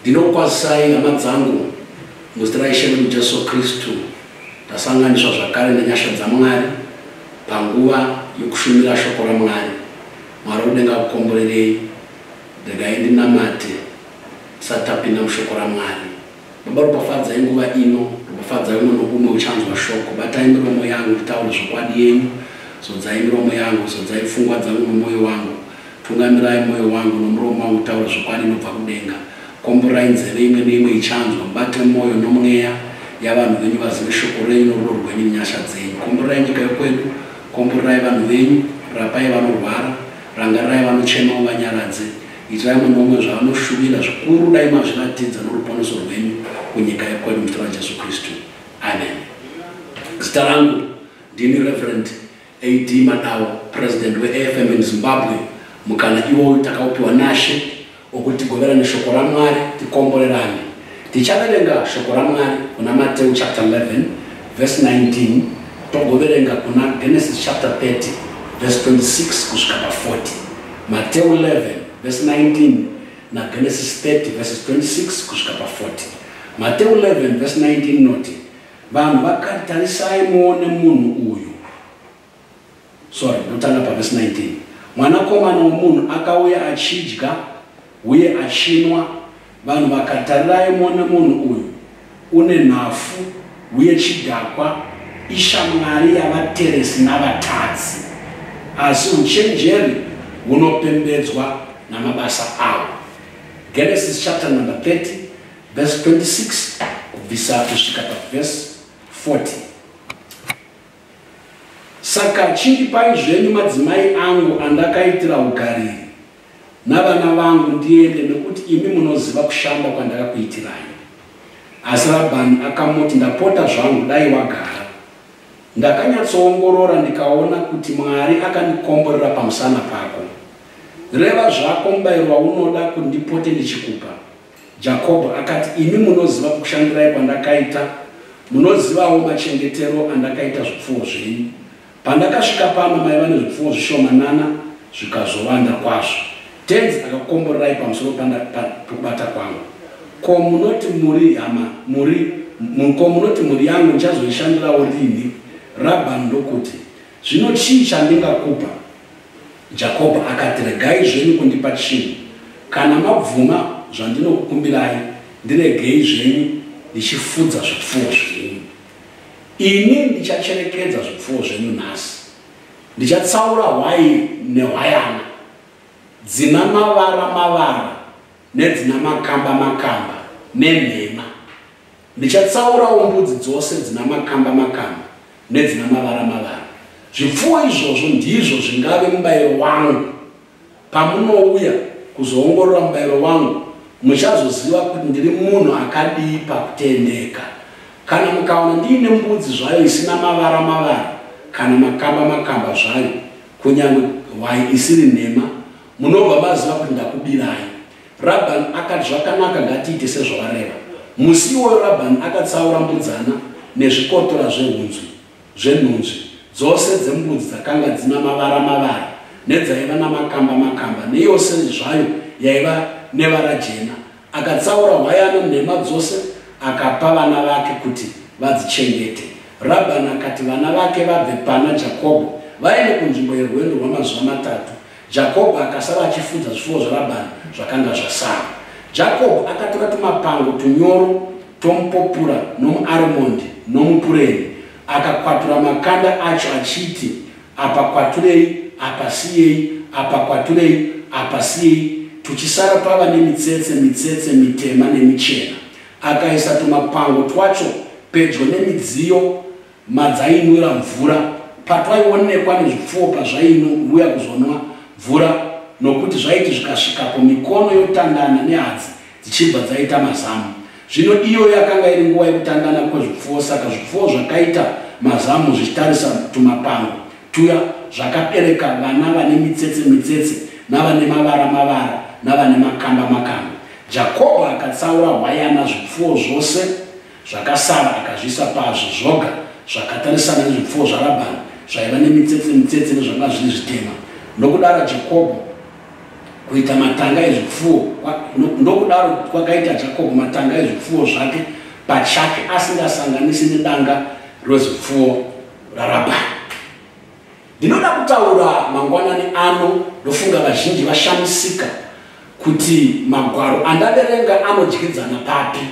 Ndinokukwazisai hama dzangu muzita raIshe wedu Jesu Kristu. Tasanganiswa zvakare nenyasha dzaMwari panguva yokushumira shoko raMwari. Mwari wekudenga akukomborerei. Regai ndinamate tisati tapinda mushoko raMwari. Baba ropafadzai nguva ino, ropafadzai umwe noumwe uchanzwa shoko. Batai miromo yangu nditaure zvokwadi yenyu. Zodzai miromo yangu, zodzai pfungwa dzangu nomwoyo wangu. Tungamirai mwoyo wangu nomuromo wangu utaure zvokwadi inobva kudenga. Komborerai nzeve imwe neimwe ichanzwa, mubate mwoyo nomweya yavanhu venyu vazive shoko renyu norudo rwenyu nenyasha dzenyu. Komborerai nyika yokwedu, komborerai vanhu venyu, rapai vanorwara, rangarirai vanochema muvanyaradze. Itirai mumwe noumwe zvaanoshuvira, zvikuru dai mazviratidza noruponeso rwenyu kunyika yekwedu muzita raJesu Kristu. Amen. Zita rangu ndini Reverend AD Madawo, President weAFM in Zimbabwe. Mukana iwoyu takaupiwa naShe wokuti tigoverane shoko raMwari tikomborerane. Tichaverenga shoko raMwari kuna Mateu chapter 11 verse 19 togoverenga kuna Genesis chapter 30 verse 26 kusvika pa 40. Mateu 11 verse 19 naGenesis 30 verses 26 kusvika pa 40. Mateu 11 verse 19 inoti vanhu vakati tarisai muone munhu uyu. Sorry, ndotanga pavhesi 19. Mwanakomana womunhu akauya achidya uye achinwa, vanhu vakatarirai muone munhu uyu une nhafu uye chidhakwa, ishamwari yavateresi navatadzi. Asi uchenjeri hunopembedzwa namabasa awo. Genesis chapter number 30 verse 26 kubvisa kusvika pavhesi 40. Saka chindipai zvenyu madzimai angu andakaitira ugariri navana vangu ndiende, nekuti imi munoziva kushanda kwandakakuitirai. Asi Rabhani akamuti, Ndapota zvangu, dai wagara. Ndakanyatsoongorora ndikaona kuti Mwari akandikomborera pamusana pako. Reva zvako mubayiro waunoda kuti ndipote ndichikupa. Jakobho akati, Imi munoziva kukushandirai kwandakaita, munozivawo machengetero andakaita zvipfuwo zvenyu. Pandakasvika pano maiva nezvipfuwo zvishomanana zvikazowanda kwazvo. Tenzi akakukomborerai pamusoro pokubata kwangu. Ko munoti muri hama muri ko munoti mhuri yangu ndichazoishandirawo rinhi? Rabhani ndokuti, Zvino chii chandingakupa? Jakobho akati, Regai zvenyu kundipa chinhu. Kana mabvuma zvandinokukumbirai, ndiregei zvenyu ndichifudza zvipfuwo zvenyu. Ini ndichacherekedza zvipfuwo zvenyu nhasi. Ndichatsaura hwai nehwayana, dzina mavara mavara nedzina makamba makamba nenhema. Ndichatsaurawo mbudzi dzose dzina makamba makamba nedzina mavara mavara. Zvipfuwo izvozvo ndizvo zvingave mubayiro wangu. Pamunouya kuzoongorora mubayiro wangu, muchazoziva kuti ndiri munhu akadii pakutendeka. Kana mukawana ndiine mbudzi zvayo isina mavara mavara kana makamba makamba zvayo, kunyange hwai isiri nhema, munobva maziva kuti ndakubirai. Rabhani akati, Zvakanaka, ngatiite sezvawareva. Musi iwoyo Rabhani akatsaura mbudzana nezvikotora zvehunzwi zvenhunzvi dzose dzembudzi dzakanga dzina mavara mavara nedzaiva namakamba makamba neyose zvayo yaiva nevara jena. Akatsaura hwayana nhema dzose akapa vana vake kuti vadzichengete. Rabhani akati vana vake vabve pana Jakobho vaende kunzvimbo yerwendo rwamazuva matatu. Jakobho akasara achifudza zvipfuwo zvaRabhani zvakanga zvasara. Jakobho akatora tumapango tunyoro tomupopura nomuarimondi nomupureni, akakwatura makanda acho achiti, Apa kwaturei, apa siyei, apa kwaturei, apa siyei, tuchisara twava nemitsetse mitsetse mitema nemichena. Akaisa tumapango twacho pedyo nemidziyo madzainwira mvura patwaionekwa nezvipfuwo pazvainouya kuzonwa mvura nokuti zvaiti zvikasvikapo mikono yotandana nehadzi dzichibva dzaita mazamu. Zvino iyoyo yakanga iri nguva yekutandana kwezvipfuwo saka zvipfuwo zvakaita mazamu zvichitarisa tumapango tuya zvakabereka vana vane mitsetse mitsetse navane mavara mavara navane makamba makamba. Jakobho akatsaura hwayana zvipfuwo zvose Zvakasara akazviisa pazvo zvoga zvakatarisana nezvipfuwo zvaRabhani zvaiva nemitsetse mitsetse nezvakanga zviri zvitema. Nokudaro Jakobho Kuita matanga ezvipfuwo nokudaro kwakaita Jakobho matanga ezvipfuwo zvake pachake asingasanganisi nedanga rezvipfuwo raRabhani. Ndinoda kutaura mangwanani ano, ndofunga vazhinji vashamisika kuti magwaro andaverenga anodyidzana papi.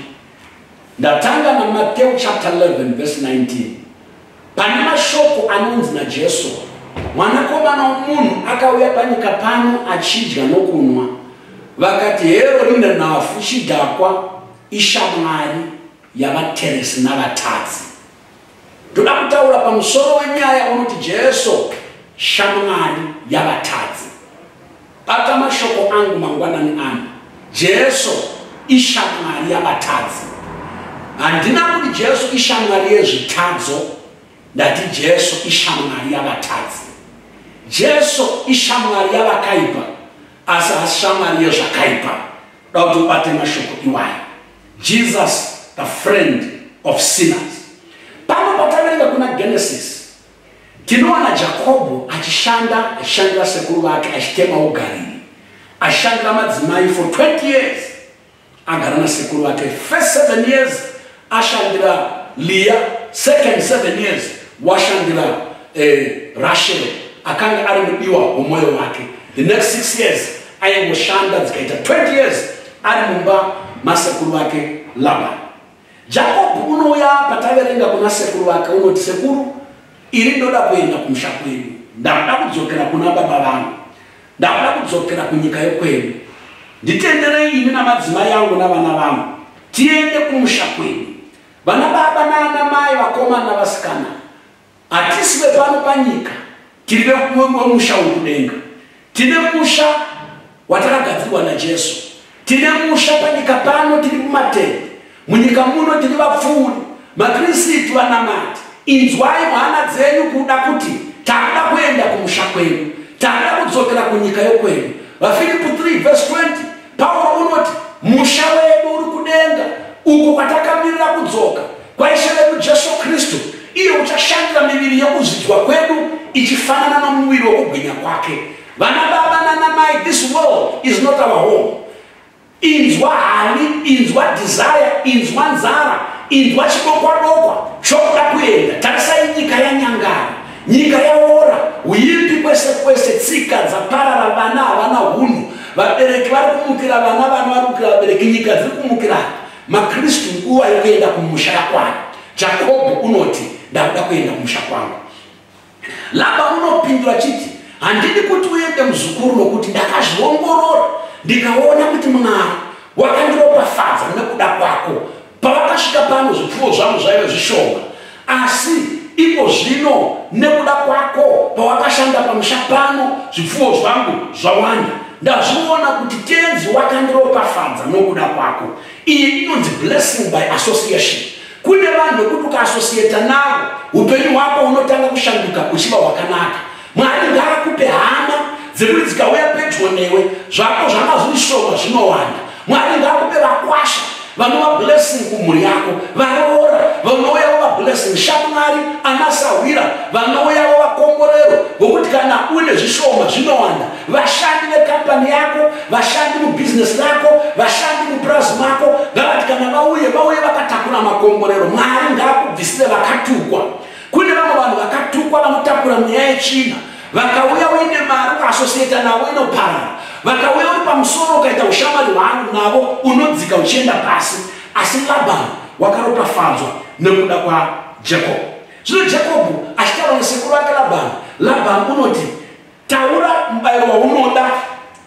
Ndatanga naMateu chapter 11 verse 19. Pane mashoko anonzi naJesu, Mwanakomana womunhu akauya panyika pano achidya nokunwa. Vakati hero rine nhafu chidhakwa ishamwari yavateresi navatadzi. Ndoda kutaura pamusoro wenyaya unoti Jesu shamwari yavatadzi. Bata mashoko angu mangwanani ano. Jesu ishamwari yavatadzi. Handina kuti Jesu ishamwari yezvitadzo, ndati Jesu ishamwari yavatadzi. Jesu ishamwari yavakaipa, asi haasi shamwari yezvakaipa. Da kuti ubate mashoko iwayo. Jesus the friend of sinners. Pano pataverenga kuna Genesis, tinowana Jakobho achishanda, achishandira sekuru vake, achitema ugariri, achishandira madzimai for 20 years, agara nasekuru vake. First 7 years ashandira Leah, second 7 years washandira Rachel, akanga ari mudiwa womwoyo wake. The next 6 years aingoshanda, dzikaita 20 years ari mumba masekuru vake Laban. Jacob unouya pataverenga kuna sekuru vake, unoti sekuru, iri ndoda kuenda kumusha kwedu, ndakuda kudzokera kuna baba vangu, ndakuda kudzokera kunyika yokwedu. Nditenderei ini namadzimai angu navana vangu tiende kumusha kwedu. Vana baba naana mai, vakomana navasikana, hatisi vepano panyika, tiri vemusha wekudenga. Tine musha watakagadzirwa naJesu. Tine musha panyika pano, tiri mumatende. Munyika muno tiri vapfuuri, maKristu vanamati. Inzwai muhana dzenyu kuda kuti takuda kuenda kumusha kwedu, takuda kudzokera kunyika yokwedu. VaFilipi 3 verse 20, Pauro unoti musha wedu uri kudenga, uko kwatakamirira kudzoka kwaIshe wedu Jesu Kristu, iye uchashandira miviri yekuzvidzwa kwedu ichifanana nomuviri wokubwinya kwake. Vana baba nana mai, this world is not our home. Inzwa hari, inzwa desire, inzwa nzara, inzwa chidokwadokwa chokuda kuenda. Tarisai nyika yanyangara, nyika yaora, uipi kwese kwese, tsika dzaparara, vana havana hunhu, vabereki vari kumukira vana, vana vari kumukira vabereki, nyika dziri kumukirana. MaKristu nguva yokuenda kumusha yakwana. Jakobho unoti ndakuda kuenda kumusha kwangu. Labani unopindura chiti handidi kuti uende muzukuru, nokuti ndakazviongorora ndikaona kuti Mwari wakandiropafadza nekuda kwako. Pavakasvika pano zvipfuwo zvangu zvaive zvishoma, asi iko zvino nekuda kwako pawakashanda pamusha pano zvipfuwo zvangu zvawanda. Ndazviona kuti tenzi wakandiropafadza nokuda kwako. Iyi inonzi blessing by association. Kune vanhu vekuti ukaasosieta navo upenyu hwako unotanga kushanduka uchiva hwakanaka. Mwari ngaakupe hama dzekuti dzikauya pedyo newe zvako zvanga zviri shoma zvinowanda. Mwari ngaakupe vakwasha vanova blessing kumhuri yako, varoora vanouya vova blessing, shamwari anasahwira vanouya vova komborero, ngokuti kana une zvishoma zvinowanda. Vashandi vekampani yako, vashandi mubhizinesi rako, vashandi mupurazi mako, ngavati kana vauye vauye vakatakura makomborero. Mwari ngaakubvisire vakatukwa. Kune vamwe vanhu vakatukwa vanotakura mweya yetsvina. Vakauya uine mari ukaasosieta navo inoparara. Vakauya uri pamusoro ukaita ushamwari hwangu navo unodzika uchienda pasi. Asi Labani wakaropafadzwa nekuda kwaJacob. Zvino Jacob achitaura nesekuru vake Labani, Labani unoti taura mubayiro waunoda,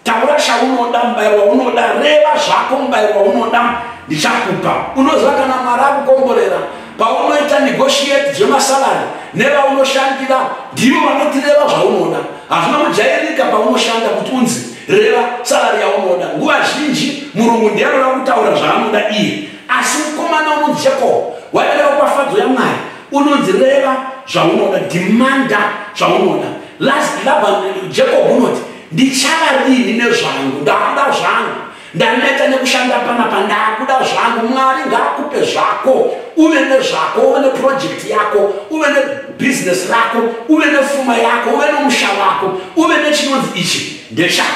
taura chaunoda, mubayiro waunoda, reva zvako mubayiro waunoda, ndichakupa. Unoziva kana Mwari akukomborera, paunoita negotiate zvemasalari nevaunoshandira, ndivo vanotireva zvaunoda. Hazvina kujairika paunoshanda kuti unzi reva salari yaunoda. Nguva zhinji murungu ndiye anoda kutaura zvaanoda iye, asi mukomana unonzi Jacob waive ropafadzo yaMwari unonzi reva zvaunoda, demanda zvaunoda. Laban Jacob unoti ndichava rini nezvangu, ndakuda zvangu, ndaneta nekushanda panapa, ndakuda zvangu. Mwari ngaakupe zvako, uve nezvako, uve neprojekti yako, uve nebhizinesi rako, uve nefuma yako, uve nomusha wako, uve nechinonzi ichi ndechako.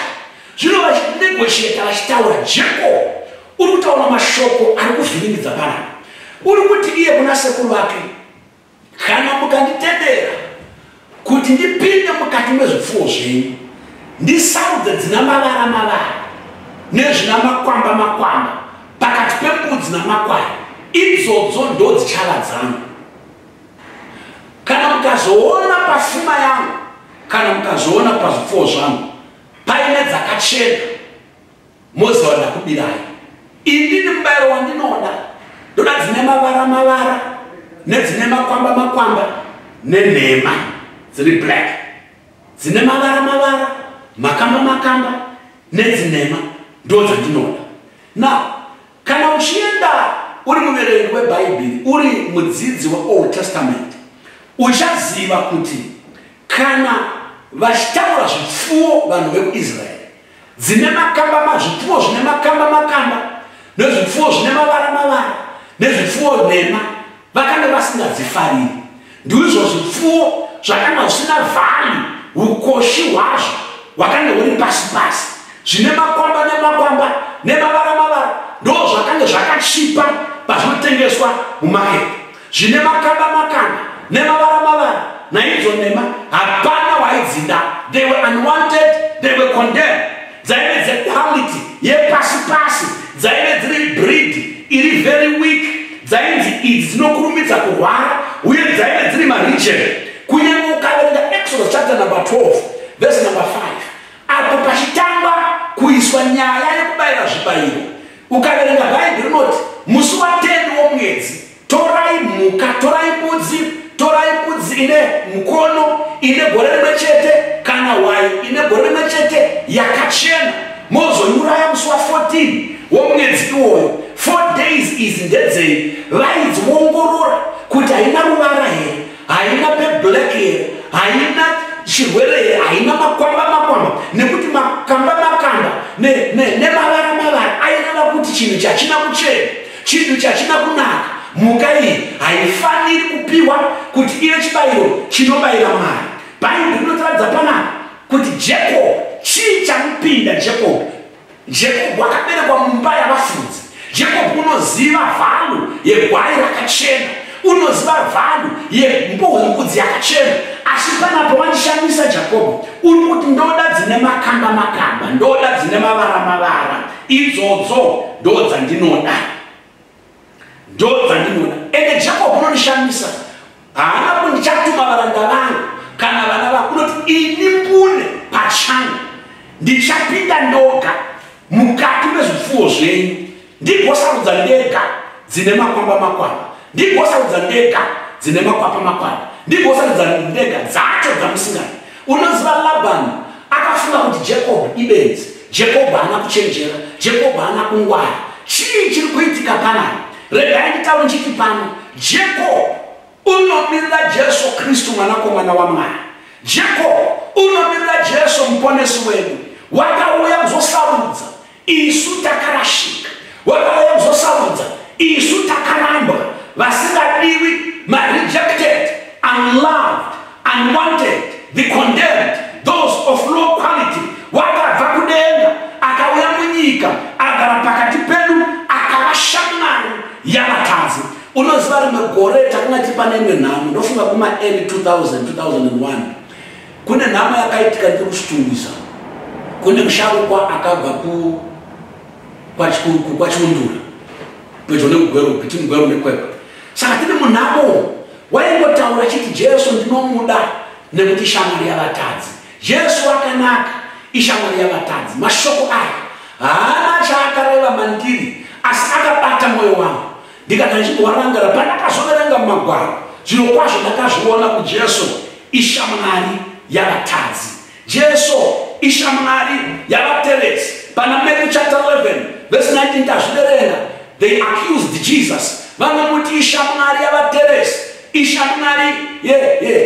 Zvino vachinegotiata vachitaura, Jacob uri kutaura mashoko ari kuvhiringidza panapa. Uri kuti iye kuna sekuru vake, kana mukanditendera kuti ndipinde mukati mezvipfuwo zvenyu, ndisarudze dzina mavara mavara nezvina makwamba makwamba pakati pembudzi namakwai, idzodzo ndo dzichava dzangu. Kana mukazoona pafuma yangu, kana mukazoona pazvipfuwo zvangu paine dzakachena, moziva ndakubirai. Inini mubayiro wandinoda, ndoda dzine mavara mavara nedzine makwamba makwamba nenhema dziri black, dzine mavara mavara, makamba makamba nedzinhema, ndo dzandinoda. Now kana uchienda uri muverengi weBhaibheri, uri mudzidzi weOld Testament, uchaziva kuti kana vachitaura zvipfuwo vanhu vekuIsraeri dzine makamba, zvipfuwo zvine makamba makamba nezvipfuwo zvine mavara mavara nezvipfuwo nhema, vakanga vasingadzifariri. Ndizvo zvipfuwo zvakanga zvisina value, ukoshi hwazvo hwakanga huri pasi pasi. Zvine makwamba nemakwamba nemavara mavara ndo zvakanga zvakachipa pazvinotengeswa mumaketi. Zvine makamba makamba nemavara mavara naidzo nhema, hapana waidzida. They were unwanted, they were condemned. Dzaive dzequality yepasi pasi, dzaive dziri breed iri very weak, dzainzi idzi dzinokurumidza kurwara, uye dzaive dziri mareject. Kunyange ukaverenga Exodus chapter number 12 verse number 5, apo pachitangwa kuiswa nyaya yekubayira zvibayiro, ukaverenga Bhaibheri rinoti musi wa10 womwedzi torai mhuka, torai mbudzi, torai mbudzi ine mukono ine gore rimwe chete kana hwai ine gore rimwe chete yakachena, mozoiuraya musi wa14 womwedzi iwoyo. 4 days izi ndedzei? Vaidziongorora kuti haina ruvara here, haina peblack here, haina chirwere here, haina makwamba makwamba, nekuti makamba makamba nemavara mavara aireva kuti chinhu chachina kuchena, chinhu chachina kunaka. Mhuka iyi haifaniri kupiwa kuti ive chibayiro chinobayira Mwari. Bhaibheri rinotaridza panapa kuti Jacob, chii chamupinda Jacob? Jacob wakaberekwa mumba yavafudzi. Jacob unoziva value yegwai rakachena, unoziva value yembudzi yakachena, asi panapo wandishamisa Jacob, uri kuti ndoda dzine makamba makamba, ndoda dzine mavara mavara, idzodzo ndo dzandinoda, ndo dzandinoda. Ende Jacob unondishamisa, haana kuti ndichatuma varanda vangu kana vana vangu, unoti ini mbune pachangu ndichapinda ndoga mukati mezvipfuwo zvenyu, ndigosarudza ndega dzine makwamba makwamba, ndigosarudza ndega dzine makwapa makwapa, ndigosarudza ndega dzacho dzamusingadi. Unoziva Labhani akafunga kuti Jacob ibenzi, Jacob haana kuchenjera, Jacob haana kungwara. Chii chiri kuitika panapa? Regai nditaure nchiti pano Jacob unomirira Jesu Kristu mwanakomana waMwari. Jacob unomirira Jesu muponesi wedu, wakauya kuzosarudza isu takarashika, wakauya kuzosarudza isu takarambwa, vasingadiwi, marejected, unloved, unwanted, the condemned, those of low quality. Wakabva kudenga akauya munyika, agara pakati pedu, akava shamwari yavatadzi. Unoziva rimwe gore takanga tiri pane imwe nhamo, ndofunga kuma early 2000, 2001, kune nhamo yakaitika ndiri kuChitungwiza. Kune musharukwa akabva kwaChiundura pedyo neGweru, between Gweru neKwekwe. Saka tiri munhamo, waingotaura chiti Jesu ndinomuda nekuti ishamwari yavatadzi, Jesu akanaka, ishamwari yavatadzi. Mashoko aya haana chaakareva mandiri, asi akabata mwoyo wangu, ndikati ndichimbowarangara. Pandakazoverenga mumagwaro, zviro kwazvo ndakazviona kuti Jesu ishamwari yavatadzi, Jesu ishamwari yavateresi. Pana Matthew chapter 11 verse 19 tazviverenga, they accused Jesus, vanomuti ishamwari yavateresi, ishamwari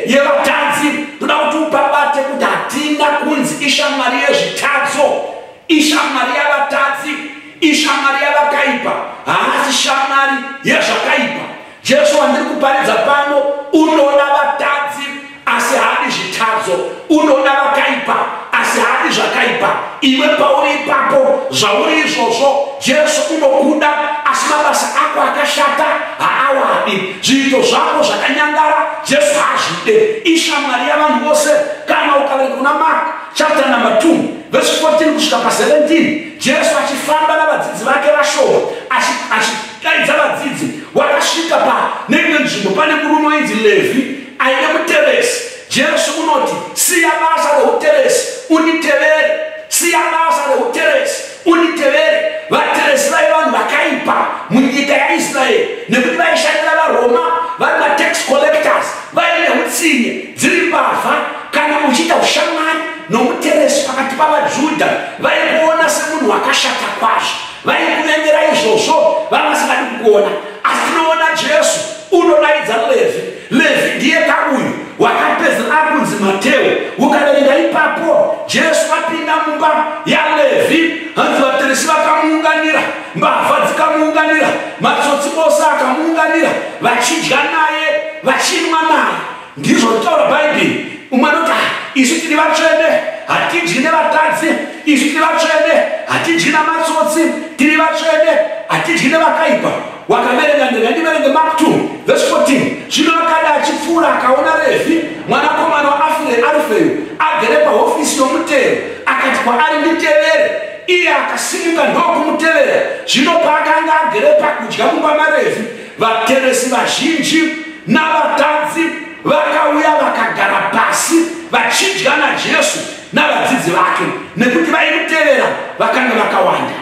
yevatadzi. Toda kuti upabate kuti hatina kunzi ishamwari yezvitadzo, ishamwari yavatadzi, ishamwari yavakaipa. Haasi shamwari yezvakaipa. Jesu wandiri kuparidza pano unoda vatadzi asi haadi zvitadzo, unoda vakaipa asi Asi haadi zvakaipa. Iwe pauri ipapo, zvauri izvozvo, Jesu unokuda, asi mabasa ako akashata haawadi. Zviito zvako zvakanyangara Jesu haazvide. Ishamwari yavanhu vose. Kana ukaverenga kuna Mark chapter number 2 verse 14 kusvika pa17, Jesu achifamba navadzidzi vake vashoma, achidaidza vadzidzi, wakasvika pa neimwe nzvimbo pane murume wainzi Levhi aine muteresi. Jesu unoti, "Siya basa reuteresi unditevere. Siya basa reuteresi unditevere." Vateresi vai vanhu vakaipa munyika yaIsraeri nekuti vaishandira vaRoma, vari matax collectors, vaine utsinye, dziri mbavha. Kana uchiita ushamwari nomuteresi pakati pavaJudha, vaikuona semunhu wakashata kwazvo, vaikuvengera izvozvo, vavasingadi kukuona. Asi tinoona Jesu unodaidza Levhi. Levhi ndiye kauyu wakapedzera akunzi Mateo. Ukaverenga ipapo, Jesu apinda mumba yaLevhi, hanzi vateresi vakamuunganira, mbavha dzikamuunganira, matsotsi ose akamuunganira, vachidya naye, vachinwa naye. Ndizvo zvitaura Bhaibheri. Umwe anoti, "Ah, isu tiri vatsvene, hatidyi nevatadzi. Isu tiri vatsvene, hatidyi namatsotsi. Tiri vatsvene, hatidyi nevakaipa." Wakaverenga, ndega ndiverenge Mark 2 verse 14. Zvino akada achipfuura, akaona Revhi mwanakomana waArifeyo agere pahofisi yomutero, akati kwaari, "Nditevere." Iye akasimuka ndokumutevera. Zvino paakanga agere pakudya mumba maRevhi, vateresi vazhinji navatadzi vakauya vakagara pasi vachidya naJesu navadzidzi vake, nekuti vaimutevera vakanga vakawanda.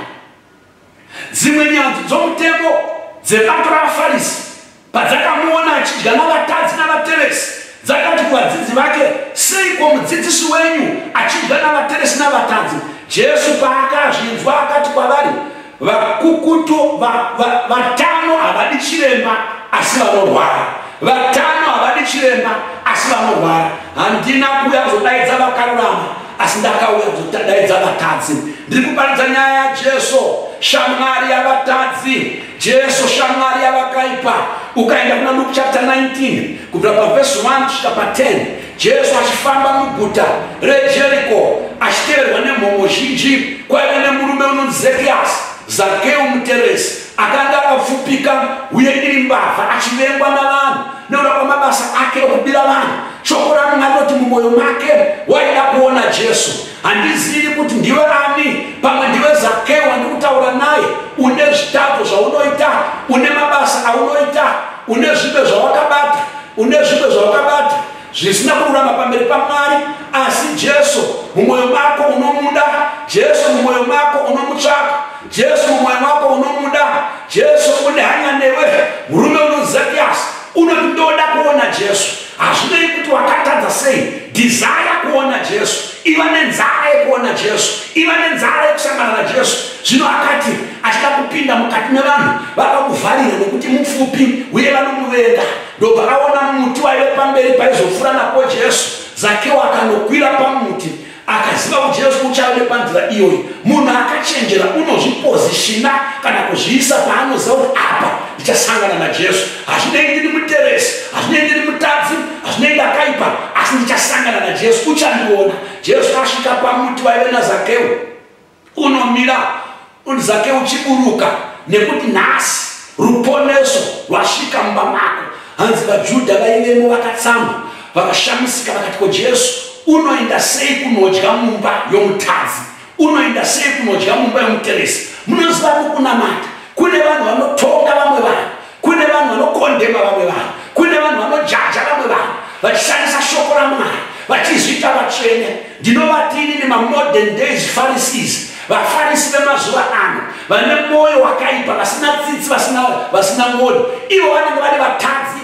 Dzimwe nyanzvi dzomutemo dzebato ravaFarisi padzakamuona achidya navatadzi navateresi, dzakati kuvadzidzi vake, "Seiko mudzidzisi wenyu achidya navateresi navatadzi?" Jesu paakazvinzwa akati kwavari, "Vakukutu vatano havadi chiremba, asi vanorwara. Vatano havadi chiremba, asi vanorwara. Handina kuuya kuzodaidza vakarurama, asi ndakauya kuzodaidza vatadzi." Ndiri kuparidza nyaya yaJesu, shamwari yavatadzi, Jesu shamwari yavakaipa. Ukaenda kuna Luke chapter 19 kubvira pavhesi 1 kusvika pa10, Jesu achifamba muguta reJeriko achiteverwa nemhomho zhinji, kwaive nemurume unonzi Zekiyasi, Zakeu muteresi, akanga akapfupika uye iri mbavha, achivengwa navanhu nekuda kwamabasa ake okubira vanhu. Shoko raMwari rinoti mumwoyo make waida kuona Jesu. Handizivi kuti ndiwe ani. Pamwe ndiwe Zakeo wandiri kutaura naye. Une zvitadzo zvaunoita, une mabasa aunoita, une zvibe zvawakabata, une zvibe zvawakabata zvisina kururama pamberi paMwari, asi Jesu mumwoyo mako unomuda. Jesu mumwoyo mako unomutsvaka. Jesu mumwoyo mako unomuda. Jesu une hanya newe. Murume unoZakiasi unoti, "Ndoda kuona Jesu." Hazvinei kuti wakatadza sei, desire kuona Jesu. Iva nenzara yekuona Jesu, iva nenzara yekusangana naJesu. Zvino akati achida kupinda mukati mevanhu, vakamuvharira nekuti mupfupi uye vanomuvenga. Ndobva aona muti waive pamberi paizopfuura napo Jesu. Zakeo akanokwira pamuti, akaziva kuti Jesu uchave nepanzira iyoyi. Munhu akachenjera unozvipositiona kana kuzviisa paanoziva kuti apa ndichasangana naJesu. Hazvinei ndiri muteresi, hazvinei ndiri mutadzi, hazvinei ndakaipa, asi ndichasangana naJesu, uchandiona. Jesu asvika pamuti waive naZakeo, unomira. Zakeo, uchiburuka, nekuti nhasi ruponeso rwasvika mumba mako. Hanzi vaJudha vaivemo vakatsamwa, vakashamisika, vakati, "Ko Jesu unoenda sei kunodya mumba yomutadzi? Unoenda sei kunodya mumba yomuteresi?" Munoziva, mukunamata kune vanhu vanotonga vamwe vanhu, kune vanhu vanocondemna vamwe vanhu, kune vanhu vanojudga vamwe vanhu vachishandisa shoko raMwari, vachizviita vatsvene. Ndinovati inini mamodern days Pharisees, vaFarisi vemazuva ano, vane mwoyo wakaipa, vasina tsitsi, vasina ngoni. Ivo vanenge vari vatadzi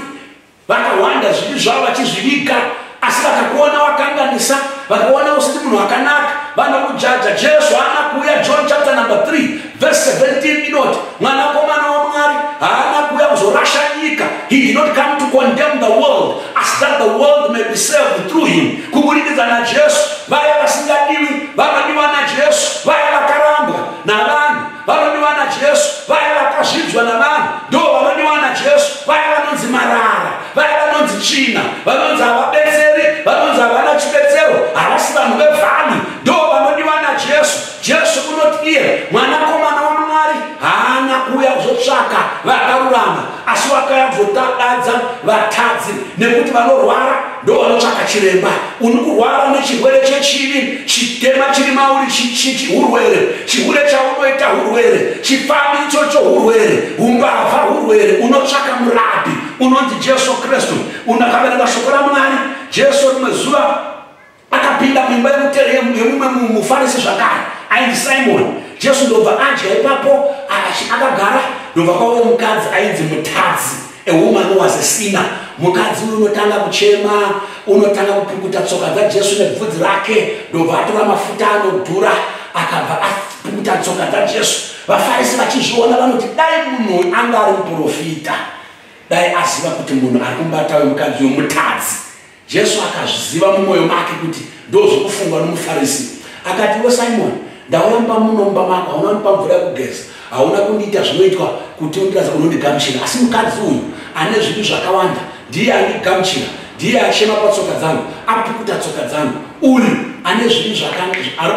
vakawanda, zvivi zvavo vachizviviga, asi vakakuona wakanganisa, vakaona usiri munhu wakanaka, vanokujudga. Jesu haana kuuya. John chapter number 3 verse 17 inoti Mwanakomana waMwari haana kuuya kuzorasha nyika. He did not come to condemn the world, as that the world may be saved through him. Kuburikidza naJesu, vaya vasingadiwi vanodiwa naJesu, vaya vakarambwa navanhu vanodiwa naJesu, vaya vakazvidzwa navanhu ndo vanodiwa naJesu, vaya vanonzi marara, vaya vanonzi tsvina, vanonzi havabetseri, vanonzi havana chibetsero, havasi vanhu vevalue, ndo Vatadzi, nekuti vanorwara ndo vanotsvaka chiremba. Uri kurwara nechirwere chechivi, chitema chiri mauri urwere, chihure chaunoita urwere, chifambi ichocho urwere, umbavha urwere. Unotsvaka murapi unonzi Jesu Kristu. Unakaverenga shoko raMwari, Jesu rimwe zuva akapinda muimba yemumwe muFarisi zvakare ainzi Simoni. Jesu ndobva adya ipapo, akagara, ndobva kwauya mukadzi ainzi mutadzi, a woman who was a sinner. Mukadzi uyu unotanga kuchema, unotanga kupukuta tsoka dzaJesu nebvudzi rake, ndobva atora mafuta anodhura, akabva apukuta tsoka dzaJesu. VaFarisi vachizviona vanoti, "Dai munhu anga ari muprofita, dai aziva kuti munhu ari kumubata wemukadzi uyu mutadzi." Jesu akazviziva mumwoyo make kuti ndozvokufungwa nomuFarisi. Akati, "Iwe Simoni, ndauya mumba muno, mumba mako, hauna kundipa mvura yekugeza, hauna kundiita zvinoitwa kuti undiratidza unondigamuchira. Asi mukadzi uyu ane zvivi zvakawanda ndiye andigamuchira, ndiye achema patsoka dzangu, apukuta tsoka dzangu. Uyu ane zvivi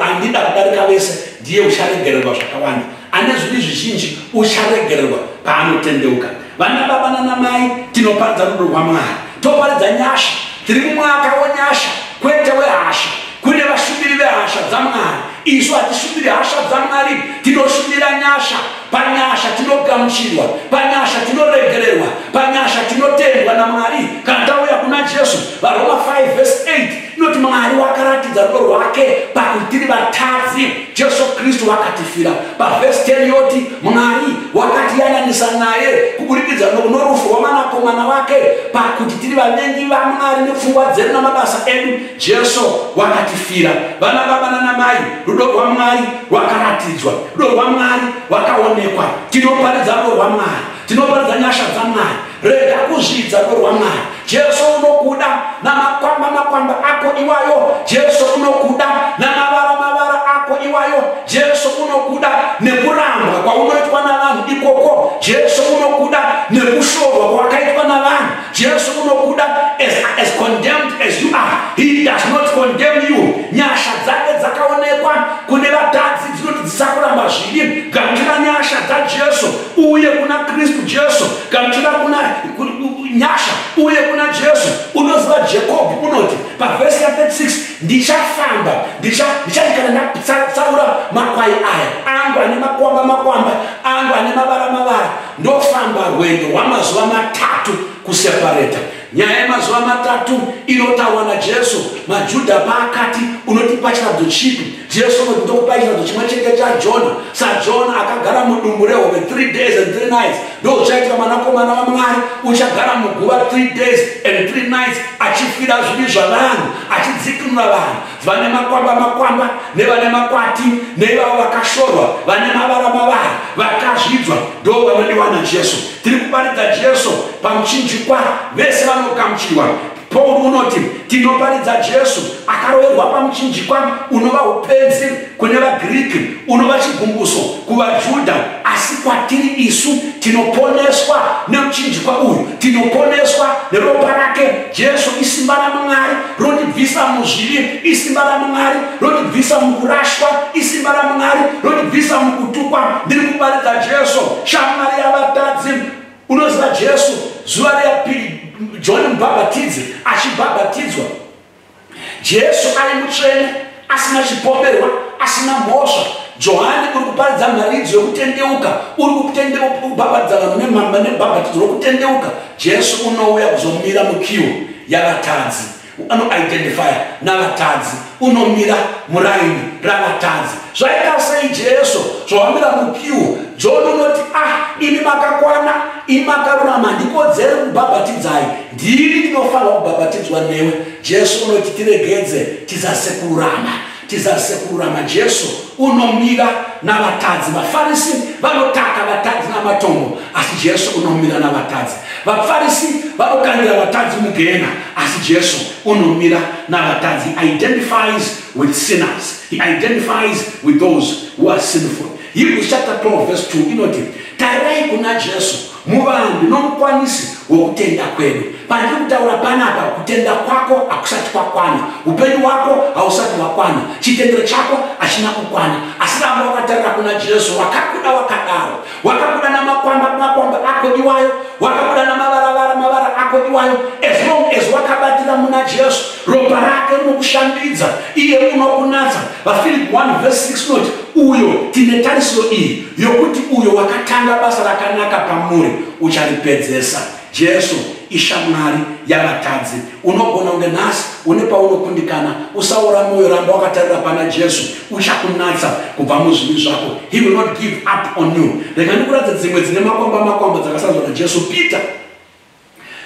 andida kudarika vese, ndiye ucharegererwa zvakawanda. Ane zvivi zvizhinji ucharegererwa paanotendeuka." Vana baba nanamai, tinoparidza rudo rwaMwari, toparidza nyasha. Tiri mumwaka wenyasha, kwete wehasha. Kune vashumiri vehasha dzaMwari. Isu hatishumiri hasha dzaMwari, tinoshumira nyasha. Panyasha tinogamuchirwa, panyasha tinoregererwa, panyasha tinotendwa naMwari kana tauya kuna Jesu. VaRoma 5 vhesi 8 inoti Mwari wakaratidza rudo rwake pakuti tiri vatadzi, Jesu Kristu wakatifira. Pavhesi 10 yoti Mwari wakatiyananisa naye kuburikidza norufu rwamwanakomana wake. Pakuti tiri vavengi vaMwari nepfungwa dzedu namabasa edu, Jesu wakatifira. Vana baba nanamai, rudo rwaMwari rwakaratidzwa, rudo rwaMwari rwakaonekwa. Tinoparidza rudo rwaMwari, tinoparidza nyasha dzaMwari. Rega kuzvidza rudo rwaMwari. Jesu unokuda namakwamba makwamba ako iwayo. Jesu unokuda namavara mavara ako iwayo. Jesu unokuda nekurambwa kwaunoitwa navanhu ikoko. Jesu unokuda nekushorwa kwawakaitwa navanhu. Jesu unokuda as condemned as you are. He does not condemn you. Nyasha dzake dzakaonekwa kune vatadzi dzinoti dzisakuramba zvivi. Gamuchira nyasha dzaJesu uye kuna Kristu Jesu. Gamuchira kuna nyasha uye kuna Jesu. Unoziva, Jacob unoti pavhesi ya36, "Ndichafamba, ndichati kana ndatsaura makwai aya angu ane makwamba makwamba, angu ane mavara mavara, ndofamba rwendo rwamazuva 3 kuseparate." Nyaya yemazuva 3 inotaurwa naJesu. MaJudha paakati, "Unotipa chiratidzo chipi?" Jesu unoti, "Ndokupai chiratidzo chimwe chete chaJona. SaJona akagara mudumbu rehove 3 days and 3 nights, ndo uchaitika Mwanakomana waMwari uchagara muguva 3 days and 3 nights, achifira zvivi zvavanhu, achidzikinura vanhu vane makwamba makwamba nevane makwati, neivavo vakashorwa, vane mavara mavara, vakazvidzwa." Ndo vanodiwa naJesu. Tiri kuparidza Jesu pamuchinjikwa, vese vanogamuchirwa. Paul unoti tinoparidza Jesu akaroverwa pamuchinjikwa, unova upenzi kune vaGiriki, unova chigumbuso kuvaJudha, asi kwatiri isu tinoponeswa nemuchinjikwa uyu, tinoponeswa neropa rake. Jesu isimba raMwari rotibvisa muzvivi, isimba raMwari rotibvisa mukurashwa, isimba raMwari rotibvisa mukutukwa. Ndiri kuparidza Jesu, shamwari yavatadzi. Unoziva, Jesu zuva riya John Mubhabhatidzi achibhabhatidzwa, Jesu ari mutsvene, asina chipomerwa, asina mhosva. Johani uri kuparidza mharidzo yokutendeuka, uri kubhabhatidza vanhu nebhabhatidzo rokutendeuka. Jesu unouya kuzomira muqueue yavatadzi, anoidentifya navatadzi, unomira muraini ravatadzi. Zvaita sei Jesu zvawamira muqueue? John unoti, "Ah, imi makakwana, imi makarurama, handikodzeri kubhabhatidzai, ndini ndinofanira kubhabhatidzwa newe." Jesu unoti, "Tiregedze tizase kururama, tizase kururama." Jesu unomira navatadzi. VaFarisi vanotaka vatadzi namatombo, asi Jesu unomira navatadzi. VaFarisi vanokandira vatadzi mugehena, asi Jesu unomira navatadzi. He identifies with sinners. He identifies with those who are sinful. Hebrews chapter 12 verse 2 inoti, "Tarirai kuna Jesu, muvambi nomukwanisi. wokutenda kwedu. Pandiri kutaura panapa, kutenda kwako hakusati kwakwana, upenyu hwako hausati hwakwana, chitendero chako hachina kukwana, asi ramba wakatarira kuna Jesu. Wakakuda wakadaro, wakakuda namakwamba makwamba ako iwayo, wakakuda namavaravara mavara ako iwayo. As long as wakabatira muna Jesu, ropa rake rinokushambidza, iye unokunatsa. VaFilipi 1 verse 6 noti, uyo tine tarisiro iyi yokuti uyo wakatanga basa rakanaka pamuri ucharipedzesa. Jesu ishamwari yavatadzi. Unogona kunge nhasi une paunokundikana, usaora mwoyo, ramba wakatarira pana Jesu, uchakunatsa kubva muzvivi zvako. He will not give up on you. Rega ndikuratidza dzimwe dzine makwamba makwamba dzakasanzwa naJesu. Peter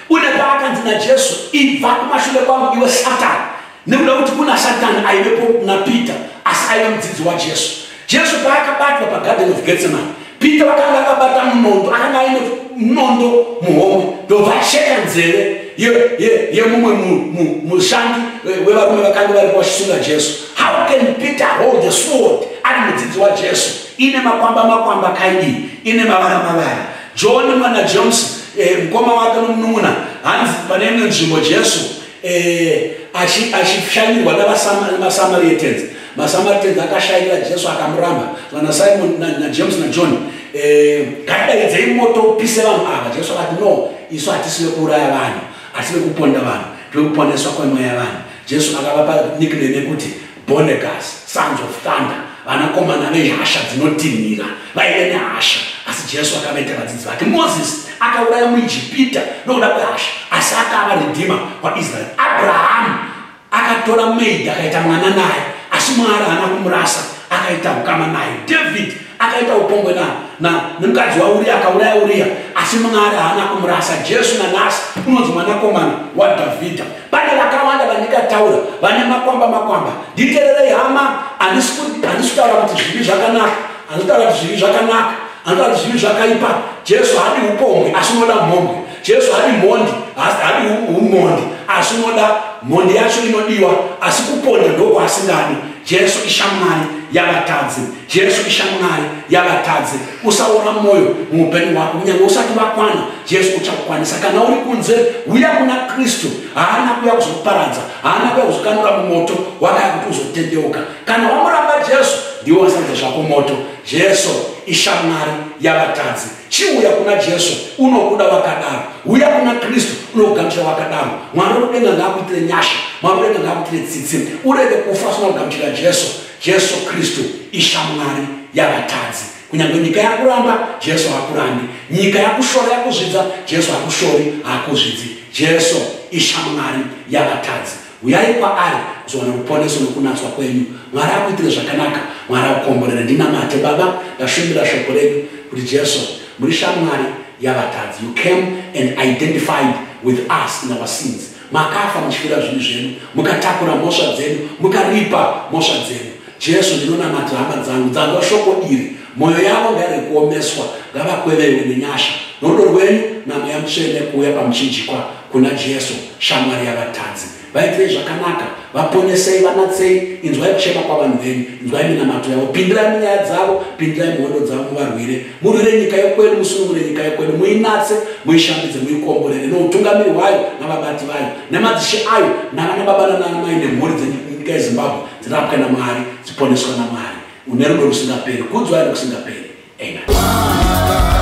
une paakanzi naJesu, ibva kumashure kwangu iwe Satani, nekuda kuti kuna Satani aivepo naPeter, asi aive mudzidzi waJesu. Jesu paakabatwa paGarden of Gethsemane, Peter wakanga akabata munondo, akanga aine munondo muhomwe, ndobva acheka nzeve yemumwe mushandi wevarume vakanga varipo vachisunga Jesu. How can Peter hold the sword ari mudzidzi waJesu? Ine makwamba makwamba kaidii, ine mavara mavara. John mwana James, mukoma wake nomunun'una, hanzi pane imwe nzvimbo Jesu achishanyirwa navaSamaritans, maSamaritans akashanyira Jesu akamuramba. Vana Simon naJames naJohn, ngatidaidzei moto upise vanhu ava. Jesu akati, no, isu hatisi vekuuraya vanhu, hatisi vekuponda vanhu, tiri kuponeswa kwemweya yavanhu. Jesu akavapa nickname yekuti Boanerges, sons of thunder, vanakomana vehasha dzinotinhira. Vaive nehasha, asi Jesu akavaita vadzidzi vake. Moses akauraya muIjipita nokuda kwehasha, asi akava redeemer waIsraeri. Abrahamu akatora maid akaita mwana naye, asi Mwari haana kumurasa, akaita ukama naye. David akaita upombwe nemukadzi waUriya, akauraya Uriya, asi Mwari haana kumurasa. Jesu nanhasi unonzi mwanakomana waDhavhidha. Pane vakawanda vandikataura vane makwamba makwamba. Nditererei hama, handisi kutaura kuti zvivi zvakanaka, handisi kutaura kuti zvivi zvakanaka, handisi kutaura kuti zvivi zvakaipa. Jesu haadi upombwe, asi unoda mhombwe. Jesu haadi mhondi, haadi umhondi, asi unoda mhondi yacho inodiwa, asi kuponda ndokwaasingadi. Jesu ishamwari yavatadzi. Jesu ishamwari yavatadzi. Usaora mwoyo muupenyu hwako, kunyange usati wakwana, Jesu uchakukwanisa. Kana uri kunze, uya kuna Kristu. Haana kuya kuzokuparadza, haana kuya kuzokanura mumoto, wakaya kuti uzotendeuka. Kana wamuramba Jesu, ndiwo wasadza zvako moto. Jesu ishamwari yavatadzi. Chiuya kuna Jesu, unokuda wakadaro. Uya kuna Kristu, unokugamuchira wakadaro. Mwari wekudenga ngaakuitire nyasha, Mwari wekudenga ngaakuitire tsitsi. Urege kufa usina kugamuchira Jesu. Jesu Kristu ishamwari yavatadzi. Kunyange nyika yakuramba, Jesu hakurambi. Nyika yakushora, yakuzvidza, Jesu hakushori, hakuzvidzi. Jesu ishamwari yavatadzi. Uyai kwaari kuzowana ruponeso nokunatswa kwenyu. Mwari akuitire zvakanaka, Mwari akukomborere. Ndinamate. Baba, ndashumbira shoko renyu kuti Jesu muri shamwari yavatadzi. You came and identified with us in our sins. Makafa muchifira zvivi zvedu, mukatakura mhosva dzedu, mukaripa mhosva dzedu. Jesu, ndinonamatira hama dzangu dzanzwa shoko iri. Mwoyo yavo ngairege kuomeswa, ngavakweverwe nenyasha norudo rwenyu naMweya Mutsvene kuuya pamuchinjikwa kuna Jesu, shamwari yavatadzi. Vaitirei zvakanaka, vaponesei, vanatsei. Inzwai kuchema kwavanhu venyu, inzwai minamato yavo, pindirai munyaya dzavo, pindirai muhondo dzavo, muvarwire. Murwire nyika yokwedu, musunungure nyika yokwedu, muinatse, muishambidze, muikomborere noutungamiri hwayo navabati vayo nemadzishe ayo navana baba nanamai nemhuri dzenyika yeZimbabwe. Dzirapwe naMwari, dziponeswa naMwari une rudo rusingaperi. Kudzwai nokusingaperi. Amen.